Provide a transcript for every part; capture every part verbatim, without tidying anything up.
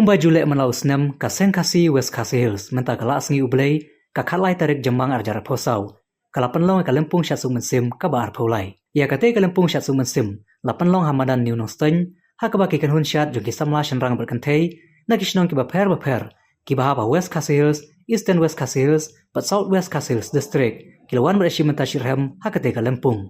Kumba ju leh man la u snem, ka Seng Khasi West Khasi Hills mynta ka la sngi U Blei, ka khatlai tarik Jymmang arhajar arphew saw, ka la pynlong ïa ka lympung shad suk mynsiem kaba arphew lai. Ïa katei ka lympung shad suk mynsiem la pynlong ha madan New Nongstoiñ, ha kaba ki kynhun shad jong ki samla shynrang bad kynthei na ki shnong kiba pher bapher, kiba hap ha West Khasi Hills, Eastern West Khasi Hills bad South West Khasi Hills District, ki la wan bad ïashim bynta shitrhem ha katei ka lympung.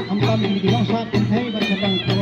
Khamtam ïa ki nongshat kynthei bad khamtam